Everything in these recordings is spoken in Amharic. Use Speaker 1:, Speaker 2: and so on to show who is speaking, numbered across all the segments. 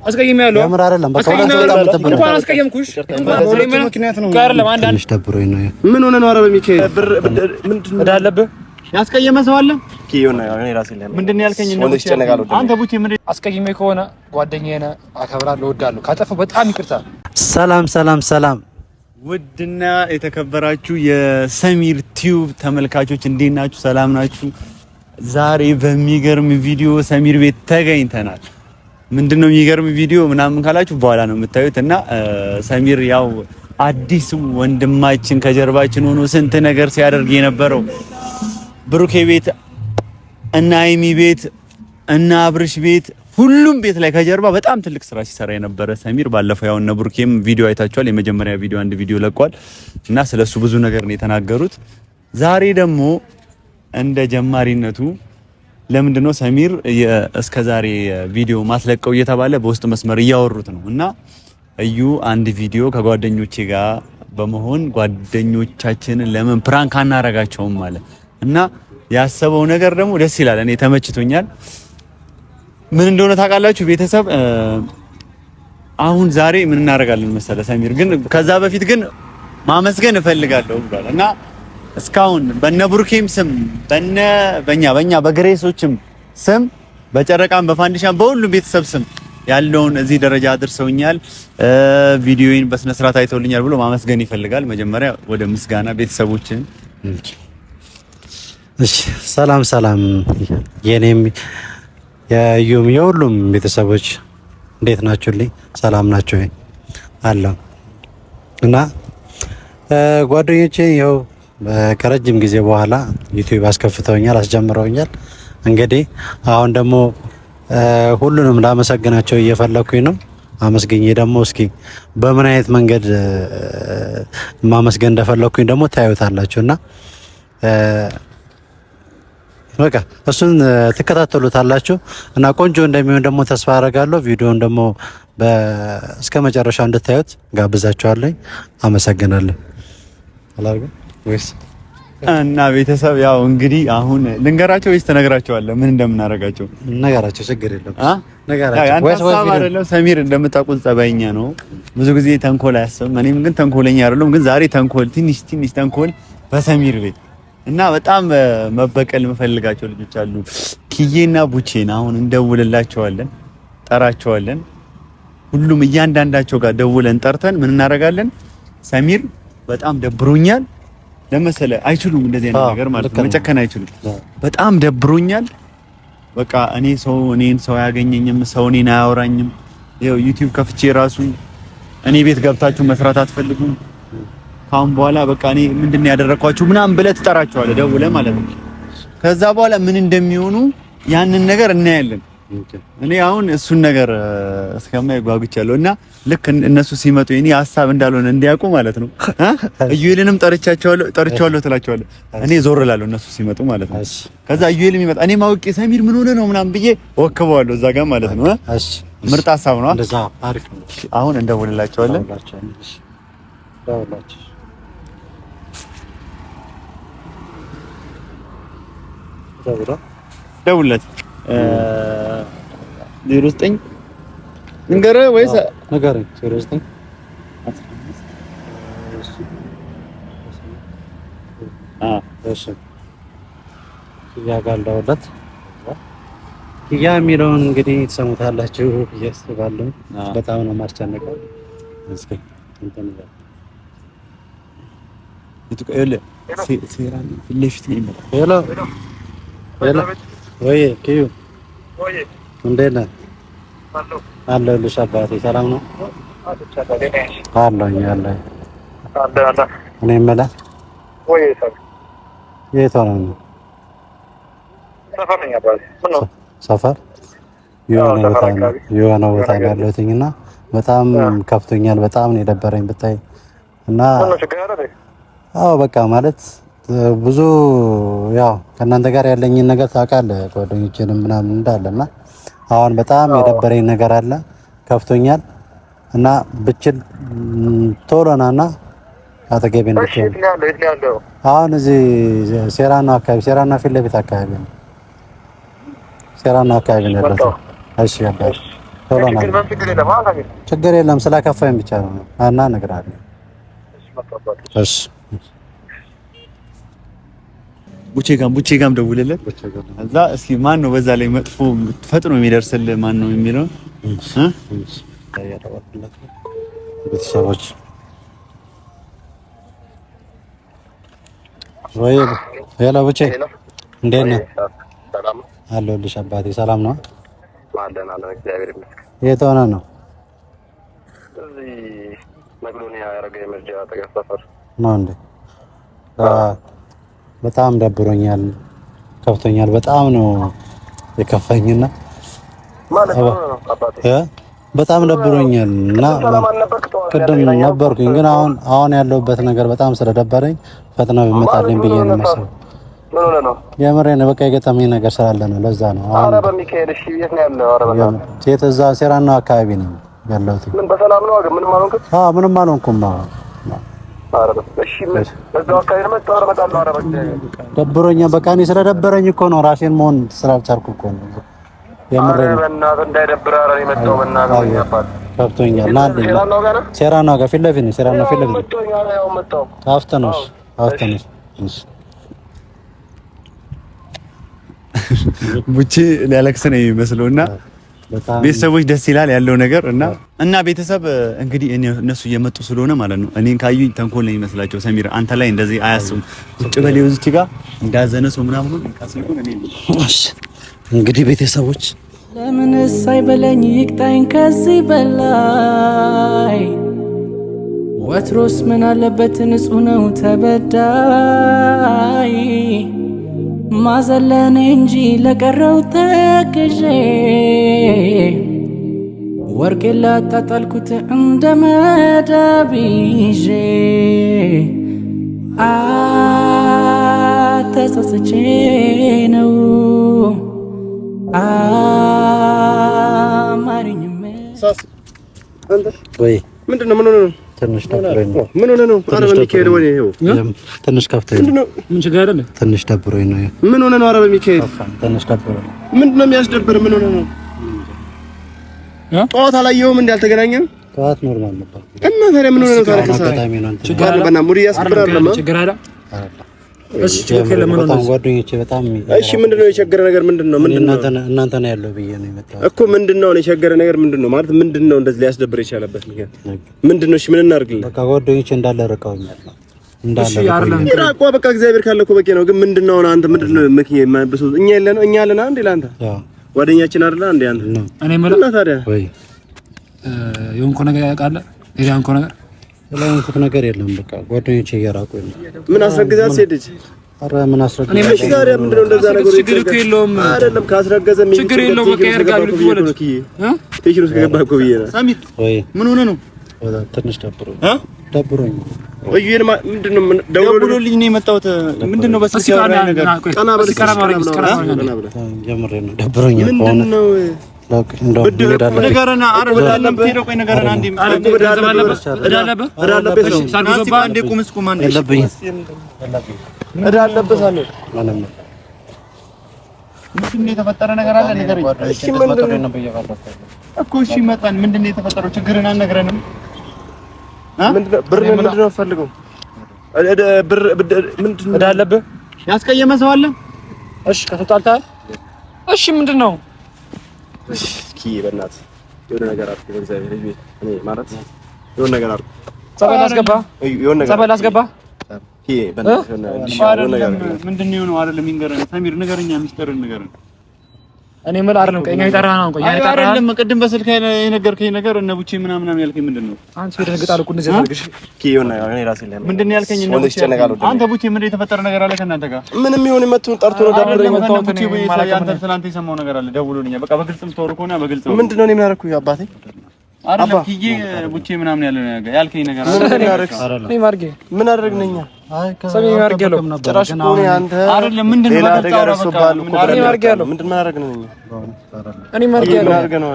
Speaker 1: አስቀይሜያለሁ።
Speaker 2: የምር አይደለም። በቃ ሁለት በጣም ልትበል
Speaker 1: እንኳን አስቀየምኩሽ።
Speaker 3: ምክንያት ነው
Speaker 1: አይደለም። አንድ
Speaker 2: ትንሽ ደብሮኝ ነው።
Speaker 3: ምን ሆነ ነው? ኧረ በሚካኤል ብር ምንድን
Speaker 1: ዕዳ አለብህ።
Speaker 3: ያስቀየመ ሰው አለ?
Speaker 1: ምንድን ነው ያልከኝ? አንተ ቡቼ ምንድን አስቀይሜ ከሆነ ጓደኛዬ ነህ፣ አከብራለሁ፣ እወዳለሁ። ካጠፋሁ በጣም ይቅርታ።
Speaker 2: ሰላም ሰላም ሰላም።
Speaker 3: ውድና የተከበራችሁ የሰሚር ቲዩብ ተመልካቾች እንዴት ናችሁ? ሰላም ናችሁ? ዛሬ በሚገርም ቪዲዮ ሰሚር ቤት ተገኝተናል። ምንድነው የሚገርም ቪዲዮ ምናምን ካላችሁ በኋላ ነው የምታዩት። እና ሰሚር ያው አዲሱ ወንድማችን ከጀርባችን ሆኖ ስንት ነገር ሲያደርግ የነበረው ብሩኬ ቤት እና አይሚ ቤት እና አብርሽ ቤት ሁሉም ቤት ላይ ከጀርባ በጣም ትልቅ ስራ ሲሰራ የነበረ ሰሚር ባለፈው ያው እነ ብሩኬም ቪዲዮ አይታችኋል። የመጀመሪያ ቪዲዮ አንድ ቪዲዮ ለቋል እና ስለሱ ብዙ ነገር ነው የተናገሩት። ዛሬ ደግሞ እንደ ጀማሪነቱ ለምንድን ነው ሰሚር እስከ ዛሬ ቪዲዮ ማስለቀው እየተባለ በውስጥ መስመር እያወሩት ነው። እና እዩ አንድ ቪዲዮ ከጓደኞቼ ጋር በመሆን ጓደኞቻችንን ለምን prank አናረጋቸውም አለ እና ያሰበው ነገር ደግሞ ደስ ይላል። እኔ ተመችቶኛል። ምን እንደሆነ ታውቃላችሁ ቤተሰብ? አሁን ዛሬ ምን እናደርጋለን መሰለ ሰሚር ግን ከዛ በፊት ግን ማመስገን እፈልጋለሁ ብሏል እና እስካሁን በነ ቡርኬም ስም በነ በኛ በኛ በግሬሶችም ስም በጨረቃም በፋንዲሻም በሁሉም ቤተሰብ ስም ያለውን እዚህ ደረጃ አድርሰውኛል፣ ቪዲዮውን በስነ ስርዓት አይተውልኛል ብሎ ማመስገን ይፈልጋል። መጀመሪያ ወደ ምስጋና ቤተሰቦችን።
Speaker 2: እሺ፣ ሰላም ሰላም፣ የኔም የእዩም የሁሉም ቤተሰቦች እንዴት ናችሁልኝ? ሰላም ናችሁ አለው እና ጓደኞቼ ይኸው ከረጅም ጊዜ በኋላ ዩቲዩብ አስከፍተውኛል፣ አስጀምረውኛል። እንግዲህ አሁን ደግሞ ሁሉንም ላመሰግናቸው እየፈለኩኝ ነው። አመስግኜ ደግሞ እስኪ በምን አይነት መንገድ ማመስገን እንደፈለኩኝ ደግሞ ታዩታላችሁ እና በቃ እሱን ትከታተሉታላችሁ እና ቆንጆ እንደሚሆን ደግሞ ተስፋ አደርጋለሁ። ቪዲዮን ደግሞ እስከ መጨረሻው እንድታዩት ጋብዛችኋለሁ። አመሰግናለሁ። አላርግም ወይስ
Speaker 3: እና ቤተሰብ ያው እንግዲህ አሁን ልንገራቸው ወይስ ትነግራቸዋለህ? ምን እንደምናደርጋቸው
Speaker 2: ነገራቸው፣ ችግር የለም
Speaker 3: ነገራቸው። ወይስ አይደለም። ሰሚር እንደምታውቁት ጸባይኛ ነው፣ ብዙ ጊዜ ተንኮል አያስብም። እኔም ግን ተንኮለኛ አይደለም፣ ግን ዛሬ ተንኮል ትንሽ ትንሽ ተንኮል በሰሚር ቤት እና በጣም መበቀል የምፈልጋቸው ልጆች አሉ። ኪዬና ቡቼን አሁን እንደውልላቸዋለን፣ ጠራቸዋለን። ሁሉም እያንዳንዳቸው ጋር ደውለን ጠርተን ምን እናደርጋለን? ሰሚር በጣም ደብሮኛል ለመሰለ አይችሉም፣ እንደዚህ አይነት ነገር ማለት ነው፣ መጨከን አይችሉም። በጣም ደብሮኛል፣ በቃ እኔ ሰው እኔን ሰው አያገኘኝም፣ ሰው እኔን አያወራኝም። ይኸው ዩቲዩብ ከፍቼ ራሱ እኔ ቤት ገብታችሁ መስራት አትፈልጉም። ካሁን በኋላ በቃ እኔ ምንድን ነው ያደረኳችሁ ምናምን ብለህ ትጠራቸዋለህ፣ ደውለህ ማለት ነው። ከዛ በኋላ ምን እንደሚሆኑ ያንን ነገር እናያለን። እኔ አሁን እሱን ነገር እስከማይ ጓጉቻለሁ እና ልክ እነሱ ሲመጡ የኔ ሀሳብ እንዳልሆነ እንዲያውቁ ማለት ነው። እዩኤልንም ጠርቻቸዋለሁ ጠርቻለሁ ትላቸዋለህ። እኔ ዞር እላለሁ እነሱ ሲመጡ ማለት ነው። ከዛ እዩኤልም ይመጣ እኔ ማውቄ ሰሚር ምን ሆነ ነው ምናምን ብዬ ወክበዋለሁ እዛ ጋር ማለት ነው። ምርጥ ሀሳብ ነው። አሁን እንደውልላቸዋለን። ደውልለት 09 ንገረህ ወይስ
Speaker 2: ንገረኝ? 09 ኪያ ጋር ልደውልለት። ኪያ የሚለውን እንግዲህ ትሰሙታላችሁ ብዬ አስባለሁ። በጣም ነው የማስጨንቀው። እስኪ እንትን ይበል።
Speaker 3: ፊት ለፊት ነው የሚመጣው።
Speaker 2: Hello hello፣ ወይ ኪዩ እንዴት ነህ? አለሁልሽ አባቴ። ሰላም ነው? አለሁኝ አለሁኝ። እኔ የምልህ የት ሆነህ ነው? ሰፈር የሆነ ቦታ ነው ያለሁትኝ እና በጣም ከፍቶኛል። በጣም ነው የደበረኝ ብታይ እና አዎ በቃ ማለት ብዙ ያው ከእናንተ ጋር ያለኝን ነገር ታውቃለህ፣ ጓደኞቼንም ምናምን እንዳለ እና አሁን በጣም የደበረኝ ነገር አለ፣ ከፍቶኛል እና ብችል ቶሎ ና እና አጠገቤ እንድትሆን። አሁን እዚህ ሴራና አካባቢ ሴራና ፊት ለፊት አካባቢ ነው። ሴራና አካባቢ ነው ያለሁት። እሺ አባቴ፣ ቶሎ ና። ችግር የለም ስለከፋኝ ብቻ ነው እና እነግርሃለሁ። እሺ
Speaker 3: ቡቼ ጋም ደውልለት። እዛ እስኪ ማን ነው በዛ ላይ መጥፎ ፈጥኖ የሚደርስልህ ማን ነው የሚለው
Speaker 2: ቤተሰቦች ወይ hello፣ ቡቼ እንዴት ነህ? አለሁልሽ አባቴ። ሰላም ነው?
Speaker 4: አለን አለን፣ እግዚአብሔር ይመስገን።
Speaker 2: የት ሆነህ ነው?
Speaker 4: እዚህ መቅዶኒያ ያደረገ የመርጃ አጠገብ ሰፈር
Speaker 2: ነው እንዴ? በጣም ደብሮኛል፣ ከፍቶኛል። በጣም ነው የከፋኝና
Speaker 4: ማለት ነው አባቴ
Speaker 2: በጣም ደብሮኛል እና ቅድም ነበርኩኝ፣ ግን አሁን ያለሁበት ነገር በጣም ስለደበረኝ ፈጥና ብመጣልኝ ብዬ ነው መሰለኝ።
Speaker 4: ምን ሆነህ ነው?
Speaker 2: የምሬን በቃ የገጠመኝ ነገር ስላለ ነው። ለዛ ነው።
Speaker 4: ኧረ በሚካኤል እሺ፣ የት ነው ያለው? ኧረ በእናትህ
Speaker 2: የት? እዛ ሴራና አካባቢ ነኝ ያለሁት።
Speaker 4: ምን በሰላም ነው? ምንም አልሆንክም?
Speaker 2: አዎ ምንም አልሆንኩም።
Speaker 4: ኧረ እሺ፣ ምን እዛው አካባቢ ነው መጣሁ። ኧረ እመጣለሁ። ኧረ በእግዚአብሔር
Speaker 2: ደብሮኛል። በቃ እኔ ስለደበረኝ እኮ ነው ራሴን መሆን ስላልቻልኩ እኮ ነው። የምሬን
Speaker 4: ኧረ በእናትህ እንዳይደብርህ። ኧረ እኔ መጣሁ። በእናትህ ወይኔ አባት
Speaker 2: ከብቶኛል። ና አለኝ ሴራና ጋር ፊት ለፊት ነው። ሴራና ፊት ለፊት
Speaker 4: ነው።
Speaker 2: አፍተነውስ አፍተነውስ
Speaker 3: ቡቼ ሊያለቅስ ነው የሚመስለው እና ቤተሰቦች ደስ ይላል ያለው ነገር እና ቤተሰብ እንግዲህ እነሱ እየመጡ ስለሆነ ማለት ነው። እኔን ካዩኝ ተንኮል ነው የሚመስላቸው። ሰሚር አንተ ላይ እንደዚህ አያስቡም። ቁጭ በል እዚች ጋር እንዳዘነ ሰው ምናምን
Speaker 2: እንግዲህ ቤተሰቦች
Speaker 5: ለምንስ አይበለኝ ይቅጣኝ ከዚህ በላይ ወትሮስ ምን አለበት ንጹሕ ነው ተበዳይ ማዘለኔ እንጂ ለቀረው ተክዤ ወርቄ ላጣጣልኩት እንደ መዳብ ይዤ አተጸጽቼ ነው አማርኝም።
Speaker 2: ወይ
Speaker 1: ምንድን ነው? ምን ሆነህ ነው?
Speaker 2: ትንሽ ደብሮኝ ነው።
Speaker 1: ምን ሆነህ ነው? ኧረ በሚካኤል ወይ ይኸው
Speaker 2: ትንሽ ከፍቶኝ ነው።
Speaker 1: ምን ችግር አይደለ?
Speaker 2: ትንሽ ደብሮኝ ነው።
Speaker 1: ምን ሆነህ ነው? ኧረ በሚካኤል
Speaker 2: ትንሽ ደብሮኝ ነው።
Speaker 1: ምንድን ነው የሚያስደብር? ምን ሆነህ ነው? ጠዋት አላየኸውም? እንደ አልተገናኘንም?
Speaker 2: ጠዋት normal ነበር።
Speaker 1: እና ታዲያ ምን ሆነህ ነው? ታዲያ ከሰዓት
Speaker 2: ችግር
Speaker 1: አለ? በእናትህ mood እያስከብር አይደለም?
Speaker 6: ችግር አለ። እሺ ችግር የለም።
Speaker 2: በጣም ጓደኞቼ በጣም
Speaker 1: እሺ፣ ምንድነው የቸገረ ነገር ምንድነው? ምንድነው
Speaker 2: እናንተ ነው ያለው ብዬ ነው የመጣሁት
Speaker 1: እኮ። ምንድነው የቸገረ ነገር ምንድነው? ማለት ምንድነው እንደዚህ ሊያስደብር የቻለበት ምክንያት ምንድነው? እሺ ምን እናድርግልህ?
Speaker 2: በቃ ጓደኞቼ እንዳለ ርቀውኛል። እንዳለ
Speaker 1: ይራቋ በቃ እግዚአብሔር ካለ እኮ በቂ ነው። ግን ምንድነው አሁን አንተ ምንድነው ምክንያት የማይበሰው? እኛ ያለነው እኛ ያለና አንዴ ለአንተ ጓደኛችን አይደለ አንዴ አንተ
Speaker 6: እኔ የምልህ
Speaker 1: እና ታዲያ
Speaker 2: ወይ
Speaker 6: የሆንከው ነገር ያውቃል የሆንከው ነገር
Speaker 2: ስለሆንኩት ነገር የለም። በቃ ጓደኞቼ እየራቁኝ ነው።
Speaker 1: ምን አስረግዛት ሴት ልጅ?
Speaker 2: ኧረ ምን አስረግዛት?
Speaker 1: እሺ ታዲያ ምንድነው እንደዛ ነገር?
Speaker 6: ችግር እኮ የለውም
Speaker 1: አይደለም። ካስረገዘ
Speaker 6: ችግር የለውም። በቃ ያደርጋሉ።
Speaker 1: tension ውስጥ ከገባህ እኮ ብዬ ነው።
Speaker 3: ሰሚር
Speaker 2: ወይ
Speaker 3: ምን ሆነህ ነው?
Speaker 2: ትንሽ ደብሮኝ ደብሮኝ
Speaker 1: እዩን ምንድነው
Speaker 3: ደውሎልኝ ነው የመጣሁት። ምንድነው በስልክ ያወራኝ ነገር?
Speaker 1: ቀና በል
Speaker 2: የምሬን ነው። ደብሮኛል።
Speaker 1: ምንድነው
Speaker 3: የተፈጠረ ነገር አለ? ንገረኝ እኮ። እሺ መጣን። ምንድን ነው የተፈጠረው? ችግርን አልነግረንም።
Speaker 1: ብር ምንድን ነው የምፈልገው? ብር ምንድን ነው?
Speaker 6: ዕዳ አለብህ?
Speaker 3: ያስቀየመ ሰው አለ?
Speaker 6: እሺ ከተጣልተሃል? እሺ ምንድን ነው?
Speaker 1: እስኪ በእናትህ የሆነ ነገር አድርጎ በእግዚአብሔር እኔ ማለት የሆነ ነገር አድርጎ
Speaker 6: ጸበል አስገባ፣ ጸበል አስገባ።
Speaker 3: ምንድን ነው የሆነው? አይደለም ይንገረን ሰሚር፣ ንገረኛ፣ ሚስጥርን ንገረን።
Speaker 6: እኔ የምልህ አይደለም ቆይ፣ እኛ የጠራህ ነው። ቆይ
Speaker 3: አይደለም፣ ቅድም በስልክ የነገርከኝ ነገር እነ ቡቼ ምናምን ምናምን ያልከኝ ምንድን ነው?
Speaker 6: አንቺ ይደነግጣል እኮ እንደዚህ አድርገሽ።
Speaker 3: ምንድን ነው ያልከኝ? አንተ ቡቼ ምንድን የተፈጠረ ነገር አለ ከእናንተ ጋር?
Speaker 1: ምንም ይሁን መጥቶ ጠርቶ ነው ደብሮ
Speaker 3: የመጣሁት። ቡቼ አንተ ትናንት የሰማው ነገር አለ ደውሎልኛል። በቃ በግልጽ የምታወሩ ከሆነ በግልጽ
Speaker 1: ምንድን ነው እኔ ምን አደረኩኝ አባቴ?
Speaker 3: አይደለም ኪዬ ቡቼ ምናምን ያለ ነገር ያልከኝ ነገር አለ።
Speaker 1: ምን አደረግን እኛ? ጭራሽ እኮ እኔ አንተ ሌላ አደጋ ደርሶብሃል እኮ ምንድን ምን አደረግን እኛ? ምን አድርገህ ነው?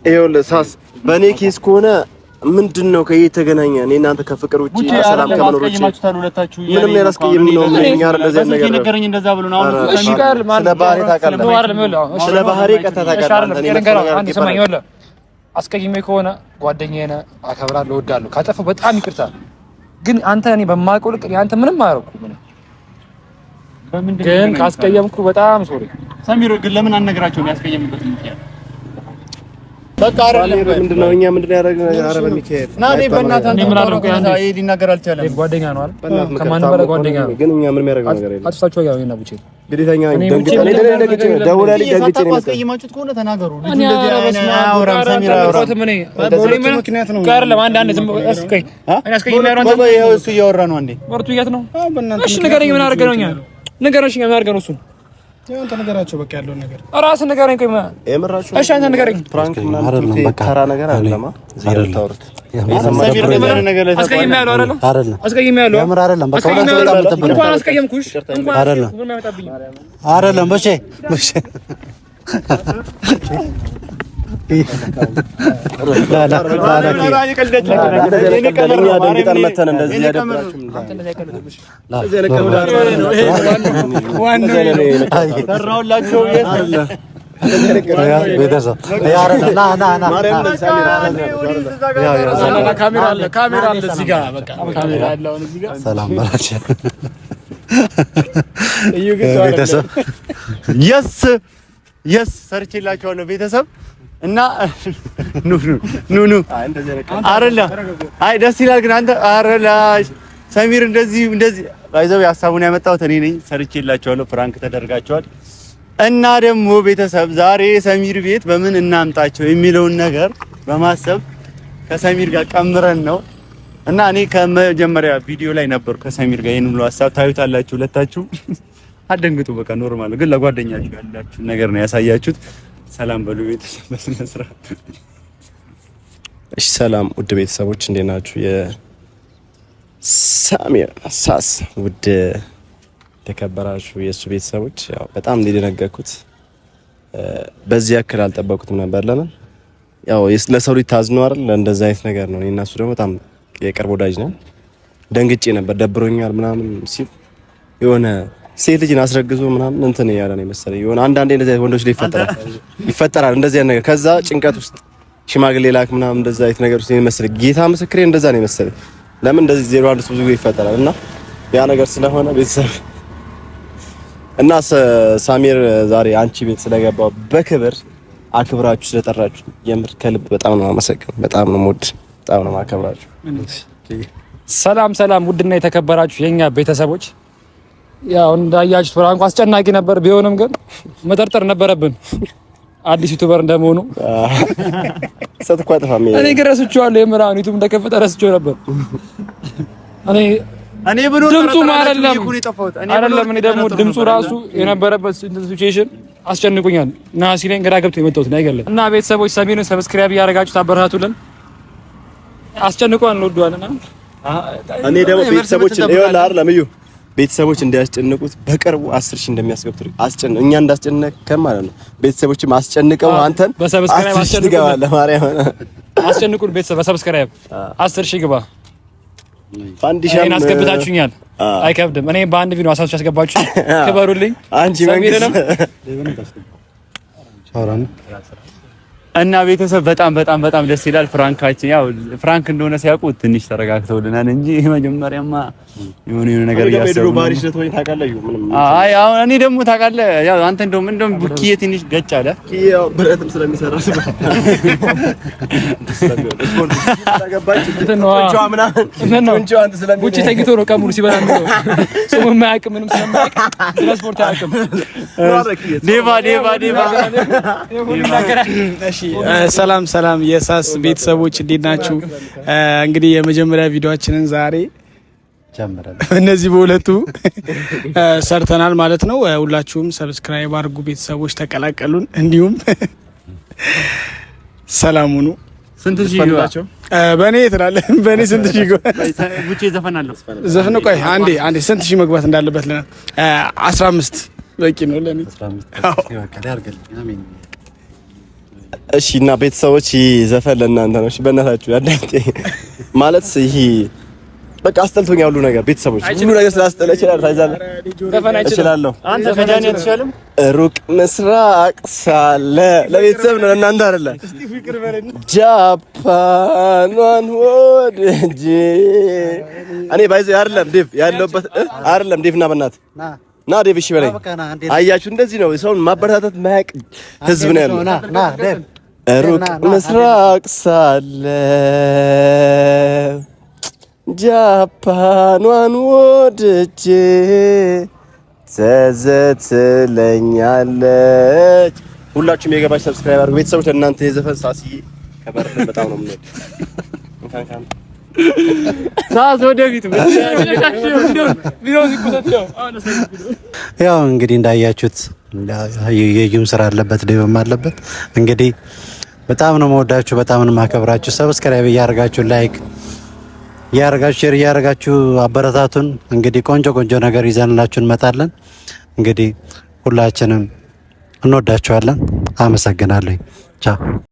Speaker 1: ይኸውልህ ሳስ በእኔ case ከሆነ ምንድን ነው ከየት ተገናኘ? እኔ እናንተ ከፍቅር ውጪ በሰላም ከመኖር ውጪ ምንም ያላስቀየም ነው። እኛ እንደዚህ ነገር
Speaker 3: ነገረኝ እንደዛ ብሎ ነው። አሁን
Speaker 6: እሺ ጋር
Speaker 1: ስለ ባህሪ ታውቃለህ፣ ስለ ባህሪ ቀጥታ ታውቃለህ።
Speaker 6: አንተ ስማኝ፣ ይኸውልህ አስቀይሜ ከሆነ ጓደኛዬ ነህ፣ አከብራለሁ፣ እወዳለሁ። ካጠፋሁ በጣም ይቅርታ። ግን አንተ እኔ በማውቀው ልክ አንተ ምንም አያደርኩም። ግን ካስቀየምኩ በጣም sorry።
Speaker 3: ሰሚር ግን ለምን አልነግራቸውም ያስቀየምበት ምክንያት?
Speaker 1: በቃ አይደለም። ምንድነው እኛ ምንድነው ያደረግነው? ኧረ በሚካኤል
Speaker 3: ና እኔ በእናትህ አንተ ምን አደረኩ? ይሄ ሊናገር አልቻለም።
Speaker 6: ጓደኛ ነው አይደል? ከማንም በላይ ጓደኛ ነው።
Speaker 1: ግን እኛ ምንም ያደረግነው ነገር የለም።
Speaker 6: አጥፍታችሁ ያው እና ቡቼ
Speaker 1: ግዴታኛ ደንግጬ ደንግጬ ደውላልኝ ደንግጬ ነው።
Speaker 3: አስቀይማችሁት ከሆነ ተናገሩ። ልጁ እንደዚህ አያወራም። ሰሚር አያወራም።
Speaker 6: ምክንያት ነው አይደለም። አንድ አንድ ዝም እስኪ እኔ አስቀይሜ ያለው አንተ
Speaker 3: ይኸው እሱ እያወራ ነው። አንዴ
Speaker 6: ወርቱ የት ነው? እሺ ንገረኝ። ምን አደረገ ነው? እኛ ንገረኝ። ምን አደረገ ነው? እሱን
Speaker 7: አንተ ነገራቸው በቃ ያለውን ነገር
Speaker 6: እራስህ ንገረኝ። ቆይ
Speaker 1: የምራችሁ?
Speaker 6: እሺ አንተ ንገረኝ።
Speaker 1: prank ምናምን ተራ ነገር አይደለም።
Speaker 6: አስቀይሜ ያለው አይደለም? አስቀይሜ ያለው
Speaker 2: የምር አይደለም። በቃ ሁለት በጣም ተበላ።
Speaker 6: እንኳን አስቀየምኩሽ
Speaker 2: አይደለም አይደለም። በሼ በሼ
Speaker 1: ደንግጠን መተን እንደዚህ ያደብራችሁ
Speaker 2: ሰላም በላቸው ቤተሰብ።
Speaker 3: yes yes ሰርቼላቸዋለሁ ቤተሰብ እና ኑ ኑ ኑ አይደለ? አይ ደስ ይላል። ግን አንተ አረላ ሰሚር እንደዚህ እንደዚህ ባይዘው ሀሳቡን ያመጣሁት እኔ ነኝ። ሰርቼላቸዋለሁ። prank ተደርጋቸዋል። እና ደግሞ ቤተሰብ ዛሬ ሰሚር ቤት በምን እናምጣቸው የሚለውን ነገር በማሰብ ከሰሚር ጋር ቀምረን ነው እና እኔ ከመጀመሪያ ቪዲዮ ላይ ነበርኩ ከሰሚር ጋር። ይሄን ሁሉ ሀሳብ ታዩታላችሁ ሁለታችሁ። አደንግጡ፣ በቃ normal። ግን ለጓደኛችሁ ያላችሁ ነገር ነው ያሳያችሁት። ሰላም በሉ ቤተሰብ በስነ ስርዓት።
Speaker 1: እሺ ሰላም ውድ ቤተሰቦች እንዴት ናችሁ? የሳሚር ሳስ ውድ የተከበራችሁ የእሱ ቤተሰቦች፣ ያው በጣም እንደደነገጥኩት በዚህ ያክል አልጠበቁትም ነበር። ለምን ያው ለሰው ልጅ ታዝኖ አይደል እንደዛ አይነት ነገር ነው። እኔ እና እሱ ደግሞ በጣም የቅርብ ወዳጅ ነን። ደንግጬ ነበር፣ ደብሮኛል ምናምን ሲል የሆነ ሴት ልጅን አስረግዞ ምናምን እንትን እያለ ነው የመሰለኝ። የሆነ አንዳንዴ እንደዚህ አይነት ወንዶች ላይ ይፈጠራል ይፈጠራል እንደዚህ አይነት ነገር። ከዛ ጭንቀት ውስጥ ሽማግሌ ላክ ምናምን እንደዚህ አይነት ነገር ውስጥ ነው የመሰለኝ። ጌታ ምስክሬ እንደዛ ነው የመሰለኝ። ለምን እንደዚህ 01 ውስጥ ብዙ ጊዜ ይፈጠራል እና ያ ነገር ስለሆነ ቤተሰብ እና ሳሚር ዛሬ አንቺ ቤት ስለገባው በክብር አክብራችሁ ስለጠራችሁ የምር ከልብ በጣም ነው የማመሰግነው። በጣም ነው የምወድ፣ በጣም ነው የማከብራችሁ።
Speaker 6: ሰላም ሰላም፣ ውድና የተከበራችሁ የኛ ቤተሰቦች፣ ያው እንዳያችሁት prank ኡ አስጨናቂ ነበር። ቢሆንም ግን መጠርጠር ነበረብን አዲስ YouTuber እንደመሆኑ።
Speaker 1: ሰት እኮ አጠፋም።
Speaker 6: እኔ ግን ረስቼዋለሁ። የምር አሁን YouTube እንደከፈተ ረስቼው ነበር። እኔ
Speaker 3: እኔ ብሎ
Speaker 6: ድምፁ አይደለም አይደለም። እኔ ደግሞ ድምፁ ራሱ የነበረበት situation አስጨንቁኛል እና ሲለኝ ግራ ገብቶ የመጣሁት ነው አይገለም። እና ቤተሰቦች ሰሜንን subscribe እያደረጋችሁ ታበረታቱልን። አስጨንቋን እንወደዋለን።
Speaker 1: እኔ ደግሞ ቤተሰቦች ይኸውልህ አይደለም እዩ ቤተሰቦች እንዲያስጨንቁት በቅርቡ 10 ሺህ እንደሚያስገብቱ አስጨንቅ እኛ እንዳስጨነቀን ማለት ነው። ቤተሰቦችም አስጨንቀው አንተን
Speaker 6: በ subscribe
Speaker 1: 10 ሺህ ትገባለህ። ማርያም
Speaker 6: አስጨንቁን። ቤተሰብ በ subscribe 10 ሺህ ግባ።
Speaker 1: ፋንዲሻም
Speaker 6: እኔን አስገብታችሁኛል፣ አይከብድም። እኔ በአንድ ቪዲዮ 10 ሺህ አስገባችሁ፣ ክበሩልኝ።
Speaker 1: አንቺ መንግስት
Speaker 3: እና ቤተሰብ በጣም በጣም በጣም ደስ ይላል። prank ኣችን ያው prank እንደሆነ ሲያውቁ ትንሽ ተረጋግተውልናል እንጂ መጀመሪያማ የሆነ የሆነ ነገር እያሰቡ አይ አሁን እኔ ደግሞ ታውቃለህ፣ ያው አንተ እንደውም እንደውም ቡኪዬ ትንሽ ገጭ አለ።
Speaker 1: ያው ብረትም ስለሚሰራ
Speaker 6: ቡቺ ተኝቶ ነው ቀን ሙሉ ሲበላ የሚውለው። ጾም የማያውቅ ምንም ስለማያውቅ ስለ ስፖርት አያውቅም።
Speaker 3: ዴቫ ዴቫ ዴቫ
Speaker 7: እሺ ሰላም ሰላም የሳስ ቤተሰቦች እንዴት ናችሁ? እንግዲህ የመጀመሪያ ቪዲዮአችንን ዛሬ እነዚህ በሁለቱ ሰርተናል ማለት ነው። ሁላችሁም subscribe አድርጉ ቤተሰቦች ተቀላቀሉን። እንዲሁም ሰላም ሁኑ።
Speaker 3: ስንት ሺህ ይግባ?
Speaker 7: በእኔ ትላለህ። በእኔ ስንት ሺህ ይግባ?
Speaker 3: ቡቼ ዘፈናለሁ
Speaker 7: ዘፍን። ቆይ አንዴ አንዴ ስንት ሺህ መግባት እንዳለበት ለና 15 በቂ ነው ለኔ።
Speaker 1: እሺ እና ቤተሰቦች ይህ ዘፈን ለእናንተ ነው። እሺ በእናታችሁ አዳምጤ ማለት ይሄ በቃ አስጠልቶኛል ሁሉ ነገር ቤተሰቦች፣ ሁሉ ነገር ስላስጠላ ይችላል ታይዛለህ እችላለሁ።
Speaker 3: አንተ ከዳኒ አትሻልም።
Speaker 1: ሩቅ ምስራቅ ሳለ ለቤተሰብ ነው ለእናንተ አይደለ። ጃፓኗን ወድጄ እኔ ባይዘ አይደለም ዴቭ ያለሁበት አይደለም ዴቭ ና በእናትህ ና ዴቭ እሺ በለኝ። አያችሁ እንደዚህ ነው ሰውን ማበረታታት ማያቅ ህዝብ ነው ያለው። ሩቅ ምስራቅ ሳለ ጃፓኗን ወድጄ ትዝ ትለኛለች። ሁላችሁም የገባች subscribe አድርጉ ቤተሰቦች። ለእናንተ የዘፈን ሳስዬ ከበርልን በጣም ነው የምንወድ።
Speaker 6: ሳስ ወደፊት
Speaker 2: ያው እንግዲህ እንዳያችሁት የዩም ስራ አለበት፣ ዴቭም አለበት። እንግዲህ በጣም ነው የምወዳችሁ፣ በጣም ነው የማከብራችሁ። subscribe እያደረጋችሁ like እያደረጋችሁ share እያደረጋችሁ አበረታቱን። እንግዲህ ቆንጆ ቆንጆ ነገር ይዘንላችሁ እንመጣለን። እንግዲህ ሁላችንም እንወዳችኋለን። አመሰግናለሁ። ቻው።